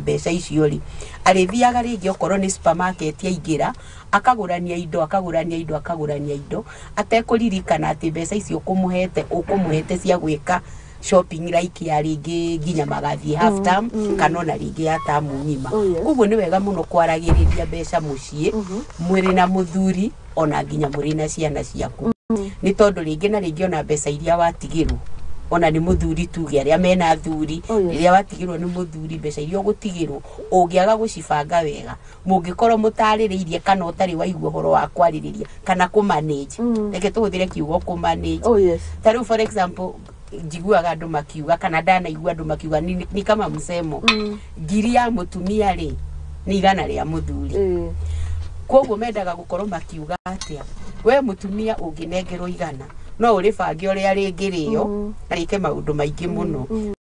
Mbeca icio rĩ, arĩthiaga rĩngĩ okorwo nĩ supermarket, aingĩra akagũrania indo, akagũrania indo, akagũrania indo, atekũririkana atĩ mbeca icio ũkũmũhete, ũkũmũhete cia gwĩka shopping like ya rĩngĩ nginya magathiĩ half term kana ona rĩngĩ ya tamu ng'ima. Koguo nĩ wega mũno kwaragĩrĩria mbeca mũciĩ mwĩrĩ na mũthuri, ona nginya mũrĩ na ciana ciaku, nĩ tondũ rĩngĩ na rĩngĩ ona mbeca iria watigĩrwo ona nĩ mũthuri, tuge arĩa mena athuri, rĩrĩa watigĩrwo nĩ mũthuri, mbeca iria ũgũtigĩrwo ũngĩaga gũcibanga wega, mũngĩkorwo mũtarĩrĩirie kana ũtarĩ waigua ũhoro wa kwarĩrĩria kana kũmanage, reke tũhũthĩre kiugo kũmanage. Ta rĩu, for example, njiguaga andũ makiuga kana ndanaigua andũ makiuga ni kama msemo, ngiri ya mũtumia rĩ nĩ 100 rĩa mũthuri. Koguo mendaga gũkorwo makiuga atĩa? We mũtumia ũngĩnengerwo 100 no ũrĩbange ũrĩa rĩngĩrĩo na rĩke maũndũ maingĩ mũno.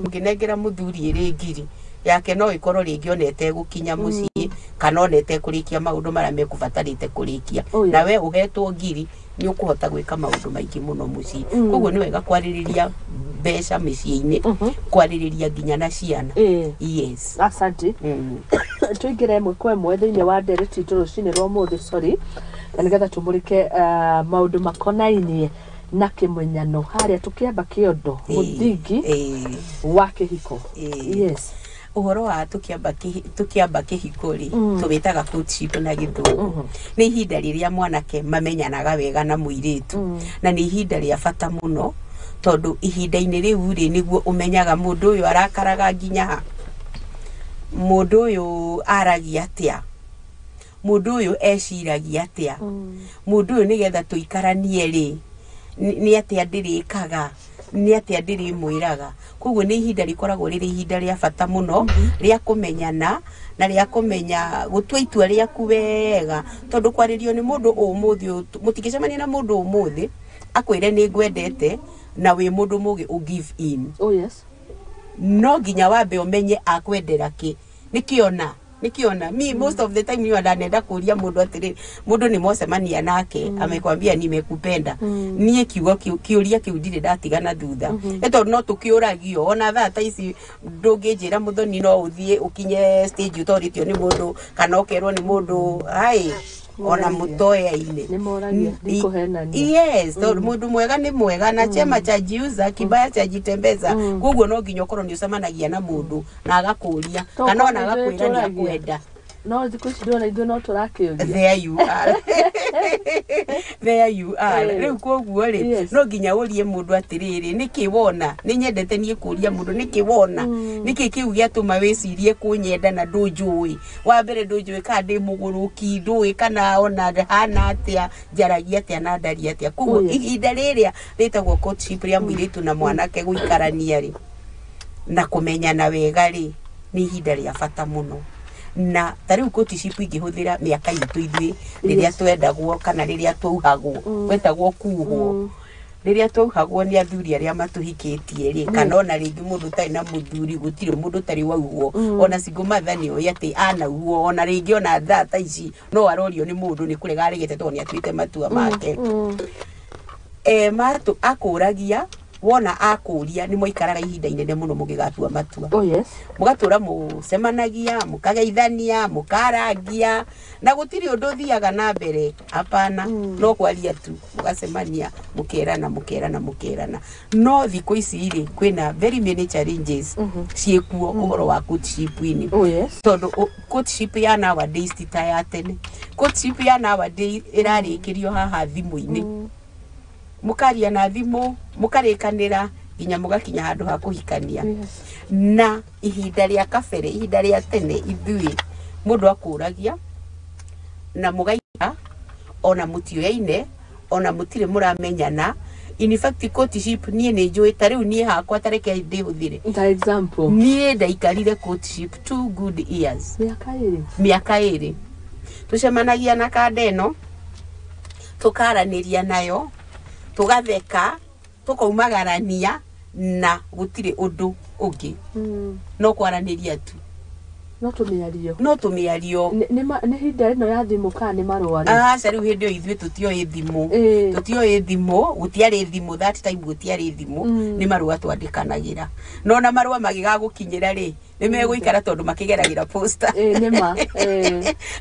Ũngĩnengera mũthuri ĩrĩ ngiri yake, no ĩkorwo rĩngĩ ona ĩtegũkinya mũciĩ kana ona ĩtekũrĩkia maũndũ marĩa mekũbatarĩte kũrĩkia. Na we ũhetwo ngiri nĩ ũkũhota gwĩka maũndũ maingĩ mũno mũciĩ. Koguo nĩ wega kwarĩrĩria mbeca mĩciĩ-inĩ, kwarĩrĩria nginya na ciana. Yes. Asante. Tũingĩre ĩmwe kwa ĩmwe thĩinĩ wa ndereti itũ rũcinĩ rwa ũmũthĩ, sorry, na nĩgetha tũmũrĩke maũndũ makonainie na kĩmenyano harĩa tũkĩamba kĩondo mũthingi wa kĩhiko. Yes. Ũhoro wa tũkĩamba kĩhiko rĩ, tũwĩtaga courtship na Gĩthũngũ. Nĩ ihinda rĩrĩa mwanake mamenyanaga wega na mũirĩtu, na nĩ ihinda rĩa bata mũno tondũ ihinda-inĩ rĩu rĩ, nĩguo ũmenyaga mũndũ ũyũ arakaraga nginya ha, mũndũ ũyũ aragia atĩa, mũndũ ũyũ eciragia atĩa, mũndũ ũyũ nĩgetha tũikaranie rĩ, nĩ atĩa ndĩrĩkaga, nĩ atĩa ndĩrĩmwĩraga. Koguo nĩ ihinda rĩkoragwo rĩrĩ ihinda rĩa bata mũno rĩa kũmenyana na rĩa kũmenya gũtua itua rĩaku wega, tondũ kwarĩrio nĩ mũndũ ũmũthĩ ũyũ, mũtingĩcemania na mũndũ ũmũthĩ akwĩre nĩ ngwendete na wĩ mũndũ mũgĩ ũ give in. No nginya wambe ũmenye akwendera kĩ, nĩkĩona nĩkĩona. Me, most of the time niĩ ndanenda kũria mũndũ atĩrĩrĩ, mũndũ nĩ mwacemania nake amekwambia nimekupenda, niĩ kiugo kĩu, kĩũria kĩu ndirĩ ndatigana thutha, nĩ tondũ no tũkĩũragio ona thaa ta ici. Ndũngĩnjĩra mũthoni no ũthiĩ ũkinye stage ũtorĩtio nĩ mũndũ kana ũkerwo nĩ mũndũ ai ona Moragia. Mũtoyaine. Nĩ moragia, ndikũhenania. Yes, tondũ mũndũ mwega nĩ mwega na chema cha jiuza kibaya cha jitembeza. Koguo no nginya ũkorwo nĩ ũcemanagia na mũndũ na agakũria To kana ona korwo ithuĩ agakwĩra nĩ tũragia. akwenda. No thikũ ici ndĩrona ithuĩ no tũrakĩũria. There you are, there you are. Rĩu koguo rĩ, no nginya ũrie mũndũ atĩrĩrĩ, nĩkĩ wona nĩ nyendete niĩ kũria mũndũ, nĩkĩ wona, nĩkĩ kĩu gĩatũma wĩcirie kũnyenda na ndũnjũĩ? Wa mbere ndũnjũĩ kana ndĩ mũgũrũki, ndũĩ kana ona hana atĩa, njaragia atĩa na ndaria atĩa. Koguo ihinda rĩrĩa rĩtagwo courtship rĩa mũirĩtu na mwanake gũikarania rĩ na kũmenyana wega rĩ, nĩ ihinda rĩa bata mũno. Na ta rĩu courtship ingĩhũthĩra mĩaka itũ ithuĩ rĩrĩa twendagwo kana rĩrĩa twauhagwo, gwetagwo kuhwo, rĩrĩa twauhagwo nĩ athuri arĩa matũhikĩtie rĩ, kana ona rĩngĩ mũndũ ũtarĩ na mũthuri, gũtirĩ mũndũ ũtarĩ wauhwo. Ona single mother nĩ oĩ atĩ anauhwo, ona rĩngĩ ona thaa ta ici no arorio nĩ mũndũ, nĩ kũrega aregete tondũ nĩ atuĩte matua make. Matũ akũragia, wona akũria nĩ mwaikaraga ihinda inene mũno mũgĩgatua matua. Mũgatũra mũcemanagia, mũkageithania, mũkarangia na gũtirĩ ũndũ ũthiaga na mbere, hapana. No kwaria tu, mũgacemania, mũkerana, mũkerana, mũkerana. No thikũ ici rĩ, kwĩna very many challenges ciĩkuo ũhoro wa courtship-inĩ. Tondũ courtship ya nowadays ti ta ya tene. Courtship ya nowadays ĩrarĩkĩrio haha thimũ-inĩ. Mũkaria na thimũ, mũkarĩkanĩra nginya mũgakinya handũ ha kũhikania. Na ihinda rĩa kabere, ihinda rĩa tene ithuĩ, mũndũ akũragia na mũgaikara ona mũtioyaine, ona mũtirĩ mũramenyana. In fact, courtship niĩ nĩ njũĩ, ta rĩu niĩ hakwa, ta reke ndĩhũthĩre. Ta example. Niĩ ndaikarire courtship 2 good years. Mĩaka 2. Mĩaka 2 tũcemanagia na kanda ĩno, tũkaranĩria nayo, tũgatheka, tũkaumagarania na gũtirĩ ũndũ ũngĩ, no kwaranĩria tu. No tũmĩario. No tũmĩario. Nĩ ihinda ĩno ya thimũ kana nĩ marũa rĩ? Aca, rĩu hĩndĩ ĩyo ithuĩ tũtioĩ thimũ. Tũtioĩ thimũ, gũtiarĩ thimũ that time, gũtiarĩ thimũ. Nĩ marũa twandĩkanagĩra, no na marũa magĩgagũkinyĩra rĩ, Nĩ megũikara tondũ makĩgeragĩra posta. Nĩ ma.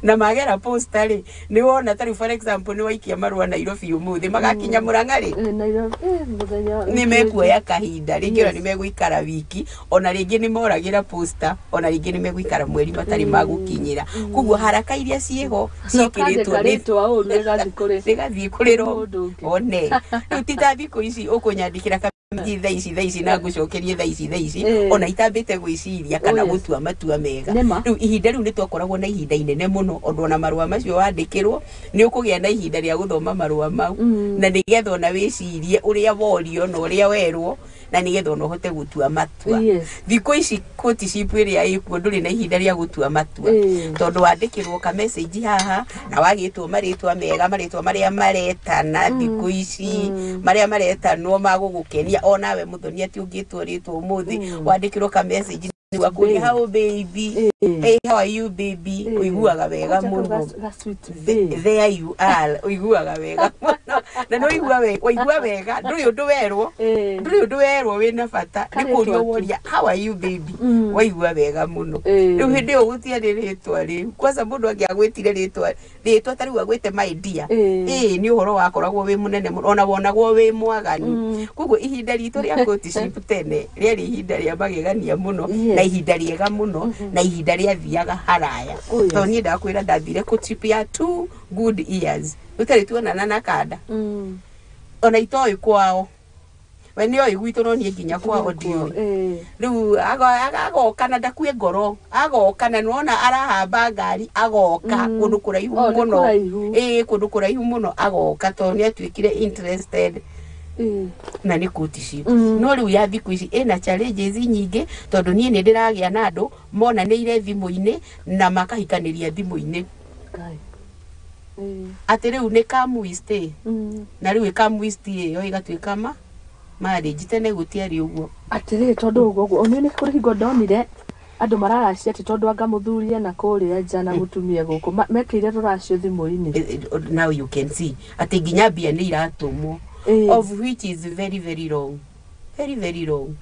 Na magera posta rĩ, nĩ wona tarĩu for example nĩ waikia marũa Nairobi ũmũthĩ, magakinya Mũrang'a rĩ, Nairobi mũthenya nĩ mekuoya kahinda rĩngĩ, ona Yes. nĩ megũikara wiki, ona rĩngĩ nĩ moragĩra posta, ona rĩngĩ nĩ megũikara mweri matarĩ magũkinyĩra. Koguo haraka iria ciĩho ciĩkĩrĩtwo Ũkandĩka nĩ rĩtwa ũru rĩgathiĩ kũrĩ rĩgathiĩ kũrĩ ro mũndũ ũngĩ. One rĩu ti ta thikũ ici ũkũnyandĩkĩra kamĩtĩ thaa ici thaa ici na ngũcokerie thaa ici thaa ici, ona itambĩte gwĩciria kana Oh, yes. gũtua matua mega. Nĩ ma. Rĩu ihinda rĩu nĩ twakoragwo na ihinda inene mũno, ũndũ ona marũa macio wandĩkĩrwo nĩ ũkũgĩa na ihinda rĩa gũthoma marũa mau, na nĩgetha ona wĩcirie ũrĩa worio na ũrĩa werwo, na nĩgetha ona ũhote gũtua matua. Thikũ ici courtship ĩrĩa ĩkuo, ndũrĩ na ihinda rĩa gũtua matua, tondũ wandĩkĩrwo ka message haha na wagĩtwo marĩtwa mega, marĩtwa marĩa maretana thikũ ici, marĩa maretanwo magũgũkenia onawe mũthoni, atĩ ũngĩtwo rĩtwa ũmũthĩ, wandĩkĩrwo ka message wakũria, "How baby?" "Hey, how are you baby?" Ũiguaga wega mũno. Ga sweet babe. There you are, ũiguaga wega mũno na nĩ ũigua wega, waigua wega, ndũrĩ ũndũ werwo, ndũrĩ ũndũ werwo wĩna bata, nĩ Karĩtwa kũrio tu. Woria, "How are you baby?" Waigua wega mũno. Rĩu hĩndĩ ĩyo gũtiarĩ rĩtwa rĩu, kwanza mũndũ angĩagwĩtire rĩtwa, rĩtwa ta rĩu agwĩte "my dear", ĩĩ, nĩ ũhoro wakoragwo wĩ mũnene mũno, ona wonagwo wĩ mwaganu. Koguo ihinda ritũ rĩa courtship tene rĩarĩ ihinda rĩa magegania mũno, na ihinda rĩega mũno, na ihinda rĩathiaga haraya. Oh, yes. Tondũ niĩ ndakwĩra ndathire courtship ya 2 good years tũtarĩ tuonana na kanda, ona itoĩ kwao, we nĩ oĩ gwitũ, no niĩ nginya kwao ndiũĩ. Rĩu agoka na ndakue ngoro, agoka na nĩwona arahamba ngari agoka kũndũ kũraihu Oh, nĩ mũno. kũraihu. Ĩĩ, kũndũ kũraihu mũno agoka tondũ nĩ atuĩkire interested na nĩ courtship. No rĩu ya thikũ ici ĩna challenges nyingĩ, tondũ niĩ nĩ ndĩragĩa na andũ monanĩire thimũ-inĩ na makahikanĩria thimũ-inĩ. Ngai. Atĩ rĩu nĩ come we stay, na rĩu come we stay ĩyo ĩgatuĩka ma marriage. Tene gũtiarĩ ũguo. Atĩrĩrĩ, tondũ ũguo ũguo niĩ nĩ kũrĩ hingo ndonire andũ mararacia atĩ tondũ anga mũthuri ena kũrĩa nja na mũtumia gũkũ, mekĩire rũracio thimũ-inĩ. Now you can see atĩ nginya mbia nĩ iratũmwo, of which is very very wrong, very very wrong.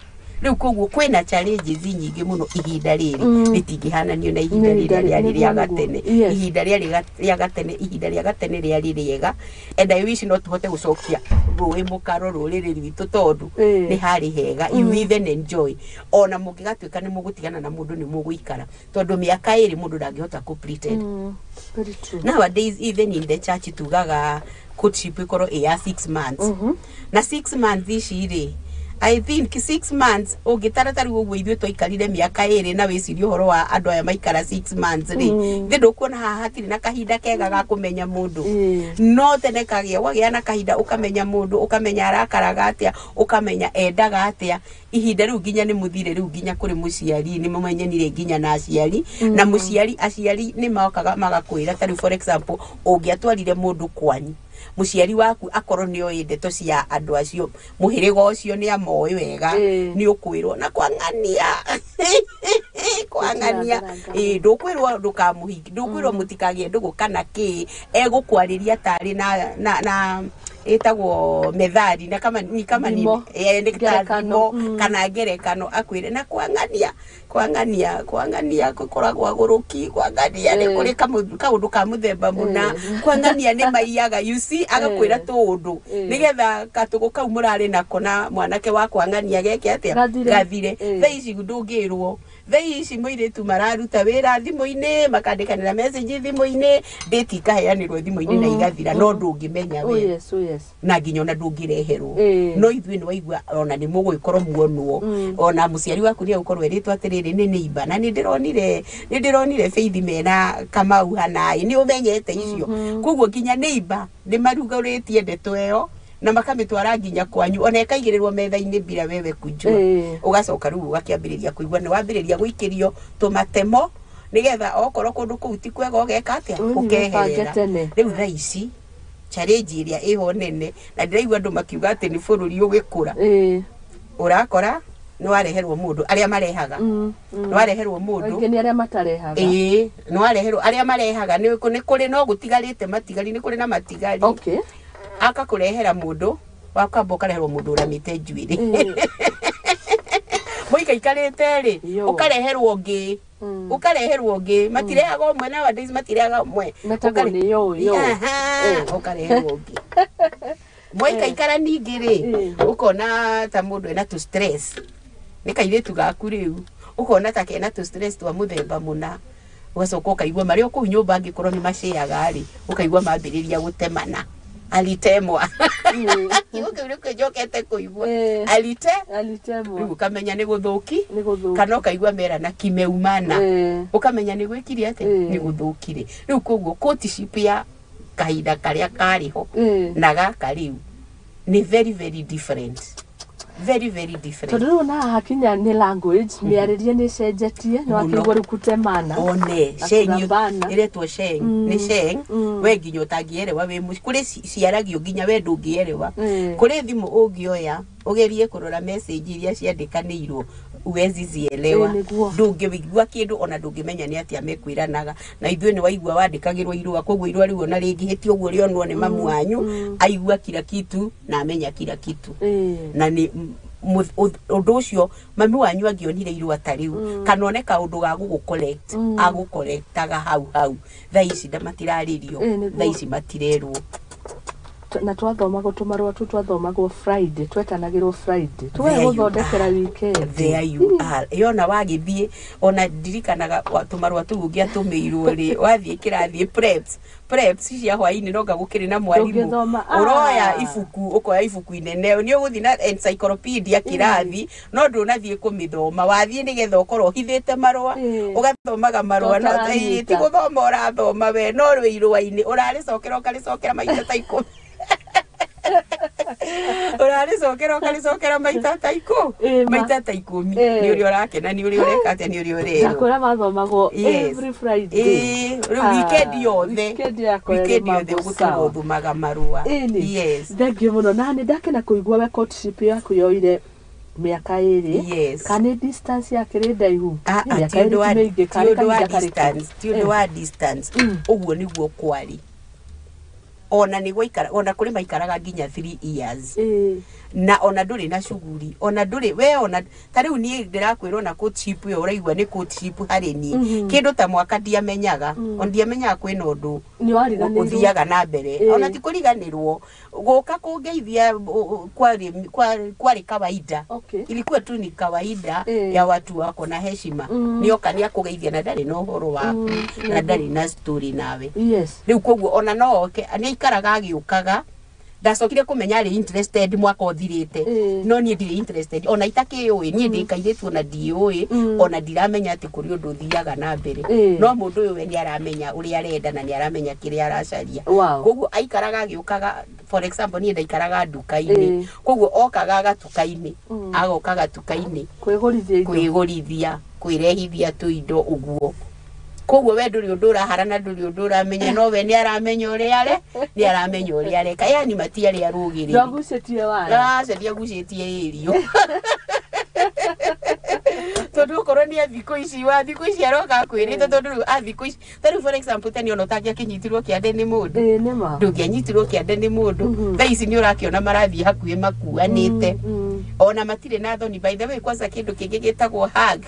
Rĩu koguo kwĩna challenges nyingĩ mũno. Ihinda rĩrĩ rĩtingĩhananio na ihinda Nĩ rĩrĩa ihinda rĩarĩ rĩa nĩguo, nĩguo. gatene. Ihinda rĩarĩ rĩa gatene, ihinda rĩa gatene rĩarĩ rĩega, and I wish no tũhote gũcokia rũĩ mũkaro rũrĩrĩ rwitũ, tondũ nĩ harĩ hega. You even enjoy, ona mũngĩgatuĩka nĩ mũgũtigana na mũndũ, nĩ mũgũikara, tondũ mĩaka 2 mũndũ ndangĩhota kũ pretend. Very true. Nowadays even in the church tugaga courtship ĩkorwo ĩ ya 6 months, na 6 months ici rĩ, I think 6 months ũngĩtara ta rĩu ũguo ithuĩ twaikarire mĩaka 2, na wĩcirie ũhoro wa andũ aya maikara 6 months rĩ, thĩ ndũkuona haha hatirĩ na kahinda kega ga kũmenya mũndũ. No tene kagĩa wagĩa na kahinda ũkamenya mũndũ, ũkamenya arakaraga atĩa, ũkamenya endaga atĩa. Ihinda rĩu nginya nĩ mũthire rĩu nginya kũrĩ mũciari, nĩ mũmenyanire nginya na aciari, na mũciari, aciari nĩ mokaga magakwĩra. Ta rĩu for example ũngĩatwarire mũndũ kwanyu, mũciari waku akorwo nĩ oĩ ndeto cia andũ acio, mũhĩrĩga ũcio nĩ amoĩ wega, nĩ ũkwĩrwo na kwang'ania kwang'ania. Gũtirangara. Ĩ, ndũkwĩrwo ndũkamũhingi, ndũkwĩrwo mũtikagĩe ndũgũ kana kĩ, egũkwarĩria tarĩ na ĩtagwo methali na kama ni kama ni Thimo. nĩ ta Ngerekano. thimo kana ngerekano, akwĩre na kwang'ania kwang'ania kwang'ania gũkoragwo agũrũki, kwang'ania nĩ kũrĩ kaũndũ ka mũthemba mũna, kwang'ania nĩ maiyaga, you see, agakwĩra tũũndũ nĩgetha katũgũ kau mũrarĩ nako na mwanake wa kwang'ania geke atĩa? Gathire. Gathire. Thaa ici ndũngĩrwo. Thaa ici mũirĩtu mararuta wĩra thimũ-inĩ, makandĩkanĩra message thimũ-inĩ, date ikaheanĩrwo thimũ-inĩ na igathira, no ndũngĩmenya Oh, we yes, oh, yes. na nginya ona ndũngĩreherwo. No ithuĩ nĩ waigua ona nĩ mũgũgĩkorwo muonwo, ona mũciari waku nĩ egũkorwo erĩtwo atĩrĩrĩ, nĩ neighbor na nĩ ndĩronire Faith mena Kamau hanaĩ, nĩ ũmenyete icio. Koguo nginya neighbor nĩ marugũrĩtie ndeto ĩyo na makamĩtwara nginya kwanyu, ona ĩkaigĩrĩrwo metha-inĩ bila wewe kujua. Ũgacoka rĩu ũgakĩambĩrĩria kũigua nĩ wambĩrĩria gũikĩrio tũmatemo, nĩgetha okorwo kũndũ kũu ti kwega ũgeka atĩa? Ũthiĩ Ũkeherera. wĩbange tene. Rĩu thaa ici challenge ĩrĩa ĩho nene, na ndĩraigua andũ makiuga atĩ nĩ bũrũri ũgĩkũra, ũrakora nĩ wareherwo mũndũ, arĩa marehaga, nĩ wareherwo mũndũ. Aingĩ nĩ arĩa matarehaga. Ĩĩ, nĩ wareherwo, arĩa marehaga nĩ kũrĩ no gũtigarĩte matigari, nĩ kũrĩ na matigari. Akakũrehera mũndũ wakamba, ũkareherwo mũndũ ũramĩte njuĩrĩ. Mũikarĩte Mũikaikarĩte rĩ, Yo. ũkareherwo ũngĩ, ũkareherwo ũngĩ. Matirehaga ũmwe nowadays, matirehaga ũmwe. Metagwo nĩ yo, yo. Aha, ũkareherwo ũngĩ. Mwaikaikara ningĩ rĩ, ũkona ta mũndũ ena tũ stress, nĩ kairĩtu gaku rĩu, ũkona ta kena tũ stress twa mũthemba mũna, ũgacoka ũkaigua marĩ o kũu nyũmba, angĩkorwo nĩ maciaga rĩ, ũkaigua mambĩrĩria gũtemana, alitemwa. Kiugo kĩu nĩkĩo njokete kũigua. Alite Alitemwa. Rĩu ũkamenya nĩ gũthũki. Nĩ gũthũki. Kana ũkaigua merana kimeumana, ũkamenya nĩ gwĩkire atĩ nĩ gũthũkire rĩu. Koguo courtship ya kahinda karĩa karĩ ho na gaka rĩu nĩ very very different, very very different. Tondũ rĩu na hakinya nĩ language, mĩarĩrie nĩ ĩcenjetie, nĩ Mũno. wakĩigua rĩu kutemana One na sheng kũrambana. ĩretwo sheng, nĩ sheng. We nginya ũtangĩerewa wĩ mũciĩ, kũrĩ ciaragio nginya we ndũngĩerewa. Kũrĩ thimũ ũngĩoya ũgerie kũrora message iria ciandĩkanĩirwo, uwezi zielewa. Nĩguo. Ndũngĩigua kĩndũ, ona ndũngĩmenya nĩ atĩa mekwĩranaga. Na ithuĩ nĩ waigua wandĩkagĩrwo irũa, koguo irũa rĩu ona rĩngĩhĩtia ũguo rĩonwo nĩ mamu wanyu, aigua kila kitu na amenya kila kitu. Na nĩ ũndũ ũcio mami wanyu angĩonire irũa ta rĩu kana one kaũndũ ga gũgũ-correct, agũkorektaga hau hau. Thaa ici matirarĩrio. Nĩguo. Thaa ici matirerwo. Na twathomagwo tũmarũa tu twathomagwo Friday, twetanagĩrwo Friday There you tũgagũthondekera are. weekend. There you are. Yona wagĩthiĩ, ona ndirikanaga tũmarũa tũu ũngĩatũmĩirwo rĩ, wathiĩ kĩrathiĩ preps cia hwainĩ, no nga gũkĩrĩ na mwarimũ. Ndũngĩthoma. Ũroya ibuku, ũkoya ibuku inene, nĩ ũgũthiĩ na encyclopedia kĩrathi, no ndũnathiĩ kũmĩthoma, wathiĩ nĩgetha ũkorwo ũhithĩte marũa. Ũgathomaga marũa no Tũtaranyita. ti gũthoma ũrathoma we, no rwĩ irũa-inĩ ũrarĩcokera, ũkarĩcokera maita ta 10, ũrarĩcokera ũkarĩcokera maita ta ikũ Ma. Maita ta 10. Nĩ ũrĩa ũrakena, nĩ ũrĩa ũreka atĩa, nĩ ũrĩa ũrerwo. Ndakwĩra mathomagwo every Friday. Rĩu weekend yothe, weekend yakwa yarĩ weekend yothe mambo ũgũtũra sawa. ũthumaga marũa. Ĩni. Yes. Thank you mũno, na nĩ ndakena kũigua we courtship yaku yoire mĩaka 2. Yes. Kana nĩ distance yakĩrĩ ndaihu? Ah, Nĩ ah, mĩaka ti ũndũ 2 wa ti mĩingĩ, ti karĩ ũndũ wa kahinda karĩkũ? distance, ti ũndũ wa distance. Ũguo nĩguo kwarĩ, ona nĩ gwaikara, ona kũrĩ maikaraga nginya 3 years. Na ona ndũrĩ na cuguri, ona ndũrĩ we, ona ta rĩu niĩ ndĩrakwĩra, ona courtship ĩyo ũraigua nĩ courtship harĩ niĩ, kĩndũ ta mwaka ndiamenyaga, ona ndiamenyaga kwĩna ũndũ Nĩ wariganĩirwo. ũthiaga na mbere. Ona ti kũriganĩrwo, gũka kũngeithia kwarĩ kawaida. Ilikuwa tu ni kawaida ya watu wako na heshima. Nĩoka nĩ akũgeithia na ndarĩ na ũhoro waku na ndarĩ na story nawe. Rĩu koguo ona no oke, nĩ aikaraga agĩũkaga, ndacokire kũmenya arĩ interested mwaka ũthirĩte. No niĩ ndirĩ interested, ona itakĩũĩ, niĩ ndĩ kairĩtu, ona ndiũĩ, ona ndiramenya atĩ kũrĩ ũndũ ũthiaga na mbere. No mũndũ ũyũ we nĩ aramenya ũrĩa arenda na nĩ aramenya kĩrĩa aracaria. Koguo aikaraga agĩũkaga. For example, niĩ ndaikaraga nduka-inĩ. Koguo okaga gatuka-inĩ, agoka gatuka-inĩ Kwĩgũrithia indo. Kwĩgũrithia, kwĩrehithia tũindo ũguo. Koguo we ndũrĩ ũndũ ũrahara na ndũrĩ ũndũ ũramenya, no we nĩ aramenya ũrĩa are, nĩ aramenya ũrĩa areka, yani matiarĩ arũgĩrĩri. Ndwagucĩtie waya. Aca, ndiagucĩtie ĩrio, tondũ okorwo nĩ a thikũ ici, wa thikũ ici aroka akwĩrĩte, tondũ rĩu a thikũ ici, ta rĩu for example, tene ona ũtangĩakĩnyitirwo kĩande nĩ mũndũ. Ĩĩ, nĩ ma. Ndũngĩanyitirwo kĩande nĩ mũndũ. Thaa ici nĩ ũrakĩona marathiĩ hakuhĩ makuanĩte, ona matirĩ na thoni. By the way, kwanza kĩndũ kĩngĩ gĩtagwo hug.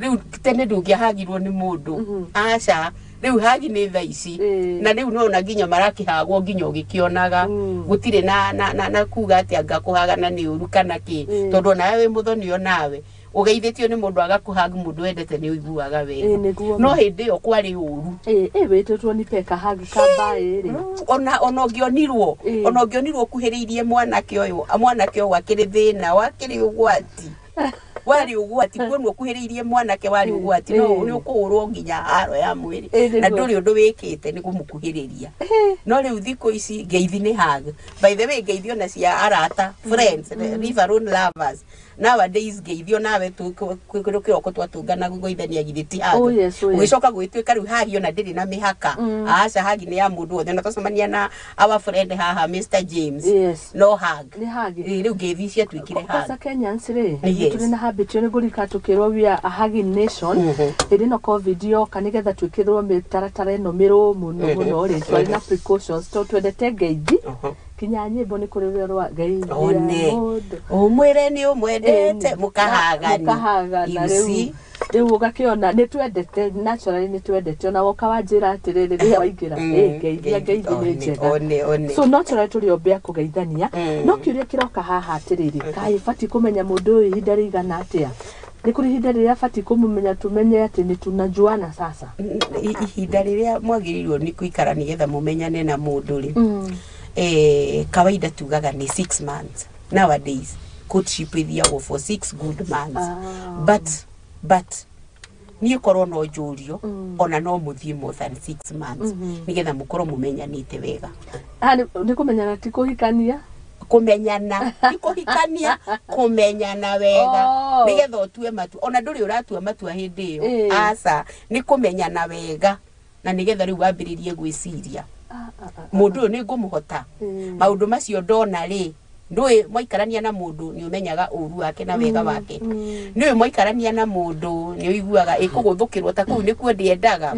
Rĩu tene ndũngĩahagirwo nĩ mũndũ, aca. Rĩu hagi nĩ thaa ici. Na rĩu nona nginya marakĩhagwo nginya ũgĩkĩonaga. Gũtirĩ na kuga atĩ anga kũhagana nĩ ũru kana kĩ. Tondũ onawe wĩ mũthoni, onawe ũgeithĩtio nĩ mũndũ agakũhag, mũndũ wendete, nĩ ũiguaga wega. Nĩguo. No hĩndĩ ĩyo kwarĩ ũru. Ĩĩ, wĩtĩtwo ni peka hug kamba ĩrĩ. Ona ũngĩonirwo, ona ũngĩonirwo ũkuhĩrĩirie mwanake ũyũ, mwanake ũyũ akĩrĩ thĩna, wakĩrĩ ũgwati, warĩ ũgwati kuonwo ũkuhĩrĩirie mwanake, warĩ ũgwati, no nĩ ũkũhũrwo nginya haro ya mwĩrĩ. Na ndũrĩ ũndũ wĩkĩte nĩ kũmũkuhĩrĩria. No rĩu thikũ ici ngeithi nĩ hug. By the way, ngeithi ona cia arata, friends, leave alone lovers, nowadays ngeithio nawe kĩroko twatũngana kũgeithania, githĩ ti hug? Oh, yes, oh, yes. Ũgĩcoka gwĩtuĩka rĩu hug ona ndĩrĩ na mĩhaka. Aca, hug nĩ ya mũndũ wothe, na twacemania na our friend haha, Mr James, no hug. Nĩ hug. Ĩ, rĩu ngeithi ciatuĩkire Kwanza hug. Kenyans rĩ, Yes. tũrĩ na habit. wambĩtio nĩ ngũririkana tũkĩrwo we are a hugging nation. Hĩndĩ ĩno COVID yoka, nĩgetha twĩkĩrwo mĩtaratara ĩno mĩrũmu mũno mũno rĩ, twarĩ na precautions tondũ twendete ngeithi. Kinya nyĩmbo nĩ kũrĩ rũrĩa rwa ngeithia One. mũndũ. Ũmwĩre nĩ ũmwendete, mũkahagani. Mũkahagana. You Rĩu see? Rĩu ũgakĩona nĩ twendete naturally, nĩ twendete ona woka wanjĩra atĩrĩrĩ, rĩrĩa waingĩra, "Ĩ, ngeithia, ngeithi nĩ One, njega." one, one. So naturally tũrĩ ombe a kũgeithania. No kĩũria kĩroka haha atĩrĩrĩ, kaĩ batiĩ kũmenya mũndũ ũyũ ihinda rĩigana atĩa? Nĩ kũrĩ ihinda rĩrĩa batiĩ kũmũmenya, tũmenye atĩ nĩ tunajuana sasa? Ihinda rĩrĩa mwagĩrĩirwo nĩ kũikara nĩgetha mũmenyane na mũndũ rĩ, kawaida tugaga nĩ 6 months. Nowadays courtship ĩthiagwo for 6 good months. But niĩ korwo no njũrio, ona no mũthiĩ more than 6 months nĩgetha mũkorwo mũmenyanĩte wega. Ah, nĩ kũmenyana, ti kũhikania? Kũmenyana, ti kũhikania, kũmenyana wega. Oh. Nĩgetha ũtue matua, ona ndũrĩ ũratua matua hĩndĩ ĩyo. Aca, nĩ kũmenyana wega na nĩgetha rĩu wambĩrĩrie gwĩciria, mũndũ ũyũ nĩ ngũmũhota, maũndũ macio ndona rĩ. Ndũĩ mwaikarania na mũndũ nĩ ũmenyaga ũru wake na wega wake. Nĩ ũĩ mwaikarania na mũndũ nĩ ũiguaga ĩkũgũthũkĩrwo ta kũu nĩkuo ndĩendaga,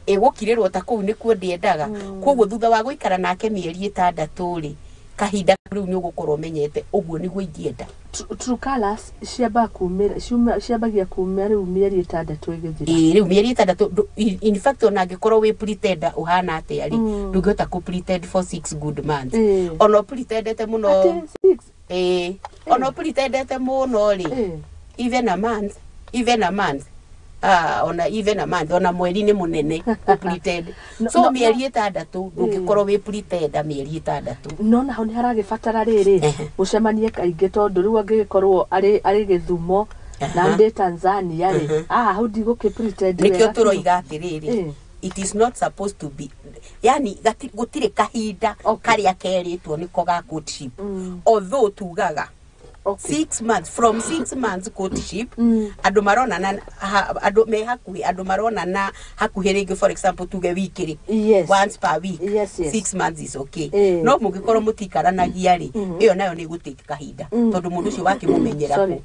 ĩgũkirĩrwo ta kũu nĩkuo ndĩendaga. Koguo thutha wa gũikara nake mĩeri 6 rĩ, kahinda rĩu nĩ ũgũkorwo ũmenyete ũguo nĩguo ingĩenda. True colours ciambaga kumĩra, ciambagia kumĩra rĩu mĩeri 6 ĩgĩthira. Ĩĩ, rĩu mĩeri 6, in fact ona angĩkorwo wĩ pretender ũhana atĩa rĩ, ndũngĩhota kũ pretend for 6 good months. Ona ũpretendete mũno. Atĩ six? Ĩĩ, ona ũpretendete mũno rĩ, even a month, even a month, ah, ona even a month, ona mweri nĩ mũnene kũ pretend. No, So no, mĩeri 6, ndũngĩkorwo wĩ pretender mĩeri 6. No naho nĩ haragĩbatara rĩrĩ mũcemanie kaingĩ, tondũ rĩu angĩgĩkorwo arĩ Gĩthumo na ndĩ Tanzania rĩ, ah, hau ndigũkĩ pretend Nĩkĩo wega biũ. tũroiga atĩrĩrĩ, it is not supposed to be, yani gũtirĩ kahinda karĩa kerĩtwo nĩko ga courtship, although tugaga 6 months, from 6 months courtship. Andũ maronana andũ me hakuhĩ, andũ maronana hakuhĩ rĩngĩ, for example tuge wiki rĩ, once per week, 6 months is okay. No mũngĩkorwo mũtikaranagia rĩ, ĩyo nayo nĩ ĩgũtake kahinda, tondũ mũndũ ũcio wakĩmũmenyera Sorry. kũ?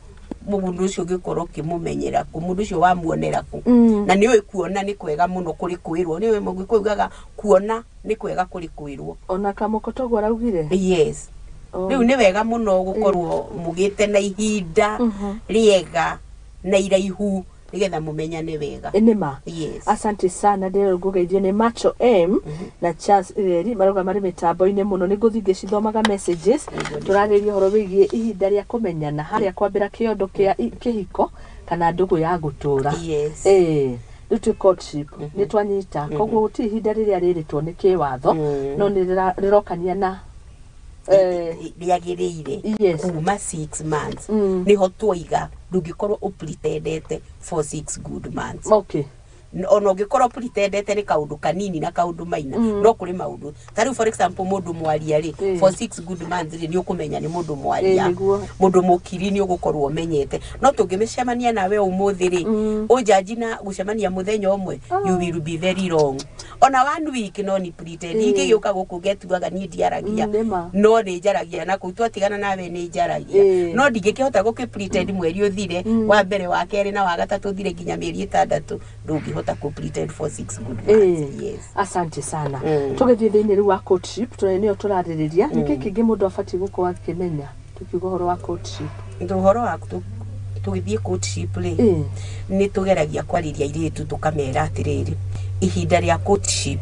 Mũndũ ũcio ũngĩkorwo ũkĩmũmenyera kũ? Mũndũ ũcio wamuonera kũ? Na nĩ ũĩ kuona nĩ kwega mũno kũrĩ kwĩrwo. Nĩ ũĩ mũgĩkũyũ ugaga kuona nĩ kwega kũrĩ kwĩrwo. Ona kamũko toguo araugire. Yes. Oh. Rĩu nĩ wega mũno gũkorwo mũgĩte na ihinda rĩega na iraihu nĩgetha mũmenyane wega. Nĩ ma. Yes. Asante sana. Ndĩrero ngũgeithio nĩ Macho M na Charles Ireri, marauga marĩ mĩtambo-inĩ mũno. Nĩ ngũthiĩ ngĩcithomaga messages. Tũrarĩria ũhoro wĩgiĩ ihinda rĩa kũmenyana harĩa kwambĩra kĩondo kĩa kĩhiko kana ndũgũ ya gũtũra. Ĩĩ, rĩu twĩ courtship nĩ twanyita, koguo gũtirĩ ihinda rĩrĩa rĩrĩtwo nĩ kĩwatho, no nĩ rĩrokania na rĩagĩrĩire kuma 6 months. Nĩho twoiga ndũngĩkorwo ũpretendete for 6 good months. Ona ũngĩkorwo pretendete nĩ kaũndũ kanini na kaũndũ maina, no kũrĩ maũndũ ta rĩu, for example, mũndũ mwaria rĩ, for 6 good months rĩ, nĩ ũkũmenya nĩ mũndũ mwaria. Nĩguo. Mũndũ mũkiri nĩ ũgũkorwo ũmenyete. No tũngĩmĩcemania nawe ũmũthĩ rĩ, ũnjanji na gũcemania mũthenya ũmwe, you will be very wrong. Ona one week no ni pretend. Ingĩgĩũka gũkũ ngetuaga niĩ ndiaragia, Nĩma. no nĩ njaragia, na kũu twatigana nawe nĩ njaragia. No ndingĩkĩhota gũkĩ pretend mweri ũthire wa mbere, wa kerĩ na wa gatatũ ũthire nginya mĩeri 6. Ndũngĩhota kũ pretend for 6 good months. Yes. Asante sana. Tũgĩthiĩ thĩinĩ rĩu wa courtship, tondũ nĩyo tũrarĩrĩria, nĩkĩ kĩngĩ mũndũ abatiĩ gũkorwo akĩmenya tukiuga ũhoro wa courtship? Ũhoro wa tũgĩthiĩ courtship rĩ, nĩ tũgeragia kwarĩria airĩtu tũkamera atĩrĩrĩ, ihinda rĩa courtship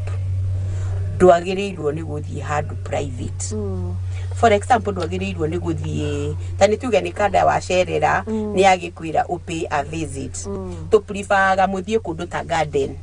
ndwagĩrĩirwo nĩ gũthiĩ handũ private. For example, ndwagĩrĩirwo nĩ gũthiĩ ta nĩ tuge nĩ kanda wacerera, nĩ agĩkwĩra ũ pay a visit. Tũpreferaga mũthiĩ kũndũ ta garden.